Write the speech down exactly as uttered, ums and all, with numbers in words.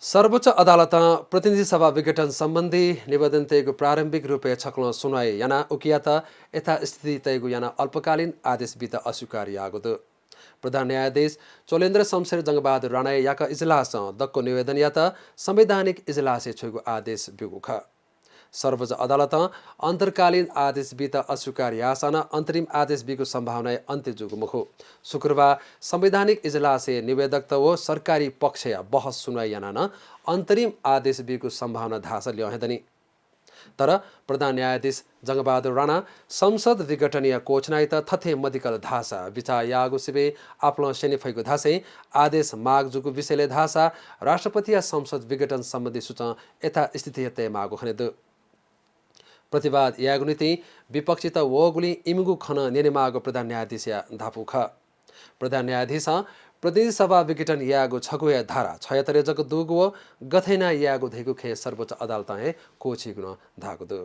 सर्वोच्च अदालतं प्रतिनिधि सभा विघटन सम्बन्धी निवेदन तयेगु प्रारम्भिक रूपय् छकलं सुनवाई यानाः उकियात यथास्थिति तयेगु यानाः अल्पकालीन आदेश बीत अस्वीकार याःगु दु। प्रधान न्यायाधीश चोलेन्द्र शमशेर जंगबहादुर राणाया याकः इजलासं दक्व निवेदनयात संवैधानिक इजलासय् छ्वयेगु आदेश ब्यूगु खः। सर्वोच्च अदालतं अन्तर्कालीन आदेश बीत अस्वीकार याःसां नं अन्तरिम आदेश बीगु सम्भावनाया अन्त्य जूगु मखु। शुक्रबार संवैधानिक इजलासय् निवेदकत व सरकारी पक्षया बहस सुनवाई यानाः नं अन्तरिम आदेश बीगु सम्भावना धाःसा ल्यं हे दनि। तर प्रधान न्यायाधीश जंगबहादुर राणां संसद विघटनया कोछनायात थथे मदिकल धाःसा बिचाः याःगु सिबें आपालं स्यने फइगु धासें आदेश माग जूगु विषयलय् धाःसा राष्ट्रपतिया संसद विघटन सम्बन्धी सूचं यथास्थिति हे तयेमाःगु खने दु। प्रतिवाद यायेगु निंतिं विपक्षीत वःगुलिं इमिगु खँ नं न्यनेमाःगु प्रधान न्यायाधीशया धापू खः। प्रधान न्यायाधीशं प्रतिनिधि सभा विघटन यायेगु छगू हे धारा छयत्तरय् जक दुगु व गथे यानाः यायेगु धइगु खँय् सर्वोच्च अदालतं हे क्वःछीगु नं धाःगु दु।